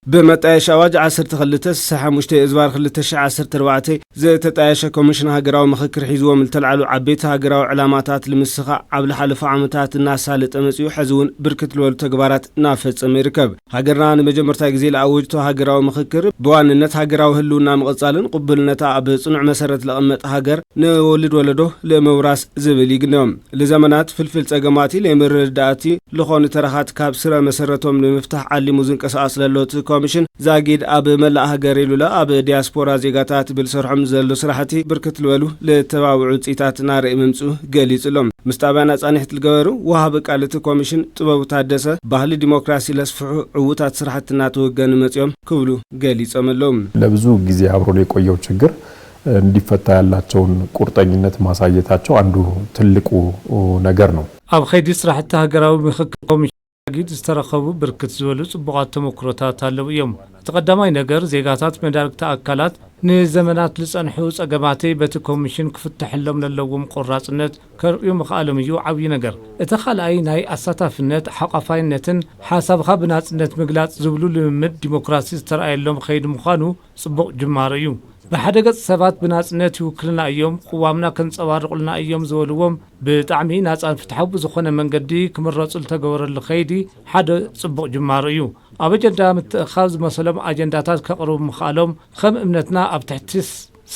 ብመጣየሽ ኣዋጅ ዓሰርተ ክልተ ስልሳ ሓሙሽተ እዝባር ክልተ ሽሕ ዓሰርተ ኣርባዕተ ዝተጣየሸ ኮሚሽን ሃገራዊ ምኽክር ሒዝዎም ዝተልዓሉ ዓበይቲ ሃገራዊ ዕላማታት ልምስኻ ኣብ ዝሓለፉ ዓመታት እናሳለጠ መጺኡ፣ ሕዚ እውን ብርክት ዝበሉ ተግባራት እናፈጸመ ይርከብ። ሃገርና ንመጀመርታ ግዜ ዝኣወጅቶ ሃገራዊ ምኽክር ብዋንነት ሃገራዊ ህልውና ምቕጻልን ቅቡልነታ ኣብ ጽኑዕ መሰረት ለቐመጠ ሃገር ንወልድ ወለዶ ለመውራስ ዝብል ይግነዮም። ለዘመናት ፍልፍል ጸገማቲ ለመረዳእቲ ለኾኑ ተረኻት ካብ ስረ መሰረቶም ንምፍታሕ ዓሊሙ ዝንቀሳቐስ ዘሎ እቲ ኮሚሽን ዛጊድ ኣብ መላእ ሃገር ኢሉላ ኣብ ዲያስፖራ ዜጋታት ብልሰርሖም ዘሎ ስራሕቲ ብርክት ዝበሉ ለተባብዑ ውፅኢታት ናርኢ ምምፅኡ ገሊጹ ኣሎ። ምስ ጣብያና ጻኒሕት ልገበሩ ወሃቢ ቃል እቲ ኮሚሽን ጥበቡ ታደሰ ባህሊ ዲሞክራሲ ለስፍሑ ዕዉታት ስራሕቲ እናተወገኑ መጺኦም ክብሉ ገሊጾም ኣለዉ። ለብዙ ጊዜ አብሮን የቆየው ችግር እንዲፈታ ያላቸውን ቁርጠኝነት ማሳየታቸው አንዱ ትልቁ ነገር ነው። ኣብ ኸይዲ ስራሕቲ ሃገራዊ ምኽክር ኮሚሽን ጊድ ዝተረኸቡ ብርክት ዝበሉ ጽቡቓት ተመክሮታት ኣለዉ እዮም። እቲ ቀዳማይ ነገር ዜጋታት መዳርግቲ ኣካላት ንዘመናት ዝጸንሑ ጸገማተይ በቲ ኮሚሽን ክፍትሐሎም ለለዎም ቆራጽነት ከርእዩ ምኽኣሎም እዩ ዓብዪ ነገር። እቲ ካልኣይ ናይ ኣሳታፍነት፣ ሓቋፋይነትን ሓሳብኻ ብናጽነት ምግላጽ ዝብሉ ልምምድ ዲሞክራሲ ዝተረኣየሎም ኸይዲ ምዃኑ ጽቡቕ ጅማሮ እዩ። ብሓደ ገጽ ሰባት ብናጽነት ይውክልና እዮም፣ ቅዋምና ከንጸባርቑልና እዮም ዝበልዎም ብጣዕሚ ናጻን ፍትሓዊ ብዝኾነ መንገዲ ክምረጹ ዝተገበረሉ ኸይዲ ሓደ ጽቡቕ ጅማሮ እዩ። ኣብ ኣጀንዳ ምትእኻብ ዝመሰሎም ኣጀንዳታት ከቕርቡ ምኽኣሎም፣ ኸም እምነትና ኣብ ትሕቲ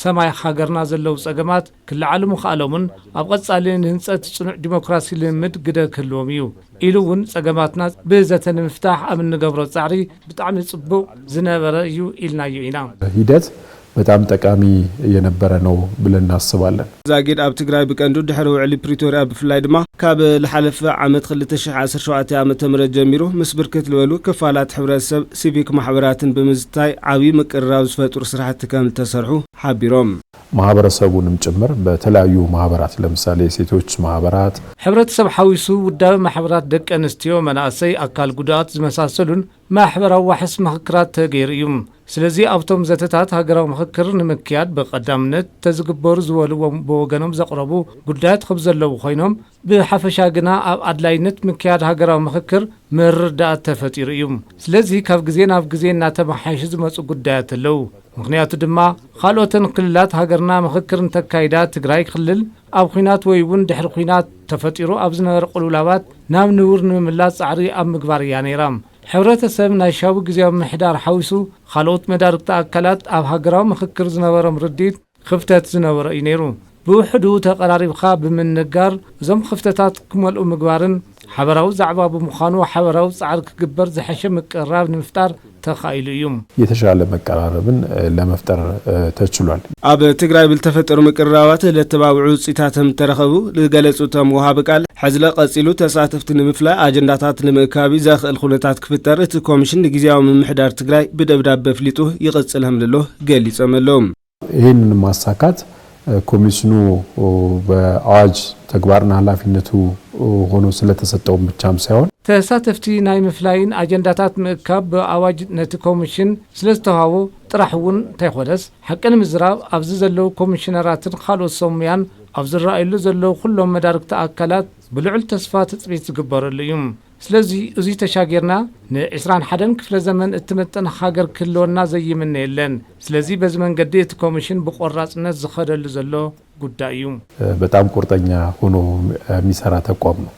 ሰማይ ሃገርና ዘለዉ ጸገማት ክለዓሉ ምኽኣሎምን ኣብ ቐጻሊ ንህንጸት ጽኑዕ ዲሞክራሲ ልምምድ ግደ ክህልዎም እዩ ኢሉ እውን ጸገማትና ብዘተ ንምፍታሕ ኣብ እንገብሮ ጻዕሪ ብጣዕሚ ጽቡቕ ዝነበረ እዩ ኢልናዮ ኢና። ሂደት በጣም ጠቃሚ የነበረ ነው ብለን እናስባለን። ዛጊድ ኣብ ትግራይ ብቀንዱ ድሕሪ ውዕሊ ፕሪቶርያ ብፍላይ ድማ ካብ ዝሓለፈ ዓመት ክልተ ሽሕ ዓሰርተ ሸውዓተ ዓመተ ምህረት ጀሚሩ ምስ ብርክት ዝበሉ ክፋላት ሕብረተሰብ ሲቪክ ማሕበራትን ብምዝታይ ዓብዪ ምቅርራብ ዝፈጥሩ ስራሕቲ ከም ዝተሰርሑ ሓቢሮም። ማህበረሰቡንም ጭምር በተለያዩ ማህበራት ለምሳሌ የሴቶች ማህበራት ሕብረተሰብ ሓዊሱ ውዳበ ማሕበራት ደቂ ኣንስትዮ፣ መናእሰይ፣ ኣካል ጉዳት ዝመሳሰሉን ማሕበራዊ ዋሕስ ምኽክራት ተገይሩ እዩ። ስለዚ ኣብቶም ዘተታት ሃገራዊ ምኽክር ንምክያድ ብቐዳምነት ተዝግበሩ ዝበልዎም ብወገኖም ዘቕረቡ ጉዳያት ከም ዘለዉ ኮይኖም ብሓፈሻ ግና ኣብ ኣድላይነት ምክያድ ሃገራዊ ምኽክር ምርዳእ ተፈጢሩ እዩ። ስለዚ ካብ ግዜ ናብ ግዜ እናተመሓየሹ ዝመፁ ጉዳያት ኣለዉ። ምኽንያቱ ድማ ካልኦተን ክልላት ሃገርና ምኽክር እንተካይዳ ትግራይ ክልል ኣብ ኹናት ወይ እውን ድሕሪ ኹናት ተፈጢሩ ኣብ ዝነበረ ቅልውላባት ናብ ንቡር ንምምላስ ፃዕሪ ኣብ ምግባር እያ ነይራ። ሕብረተሰብ ናይ ሻቡ ግዜያዊ ምሕዳር ሓዊሱ ካልኦት መዳርግቲ ኣካላት ኣብ ሃገራዊ ምኽክር ዝነበሮም ርድኢት ክፍተት ዝነበሮ እዩ ነይሩ። ብውሕዱ ተቐራሪብካ ብምንጋር እዞም ክፍተታት ክመልኡ ምግባርን ሓበራዊ ዛዕባ ብምዃኑ ሓበራዊ ፃዕሪ ክግበር ዝሐሸ ምቅርራብ ንምፍጣር ተኻኢሉ እዩ። የተሻለ መቀራረብን ለመፍጠር ተችሏል። ኣብ ትግራይ ብልተፈጠሩ ምቅርራባት ለተባብዑ ውፅኢታቶም ተረኸቡ ዝገለፁ እቶም ወሃቢ ቃል ሕዝለ ቀፂሉ ተሳተፍቲ ንምፍላይ ኣጀንዳታት ንምእካቢ ዘኽእል ኩነታት ክፍጠር እቲ ኮሚሽን ንግዜያዊ ምምሕዳር ትግራይ ብደብዳቤ ኣፍሊጡ ይቕፅል ከም ዘሎ ገሊፆም ኣለዉ። ይህንን ማሳካት ኮሚሽኑ በአዋጅ ተግባርና ኃላፊነቱ ሆኖ ስለተሰጠውም ብቻም ሳይሆን ተሳተፍቲ ናይ ምፍላይን ኣጀንዳታት ምእካብ ብኣዋጅ ነቲ ኮሚሽን ስለዝተዋህቦ ጥራሕ እውን እንተይኮነስ ሓቂ ንምዝራብ ኣብዚ ዘለዉ ኮሚሽነራትን ካልኦት ሰሙያን ኣብ ዝረኣየሉ ዘለዉ ኩሎም መዳርግቲ ኣካላት ብልዑል ተስፋ ትፅቢት ዝግበረሉ እዩ። ስለዚ እዙይ ተሻጊርና ንዕስራን ሓደን ክፍለ ዘመን እትምጥን ሃገር ክህልወና ዘይምነ የለን። ስለዚ በዚ መንገዲ እቲ ኮሚሽን ብቆራፅነት ዝኸደሉ ዘሎ ጉዳይ እዩ። በጣም ቁርጠኛ ሆኖ የሚሰራ ተቋም ነው።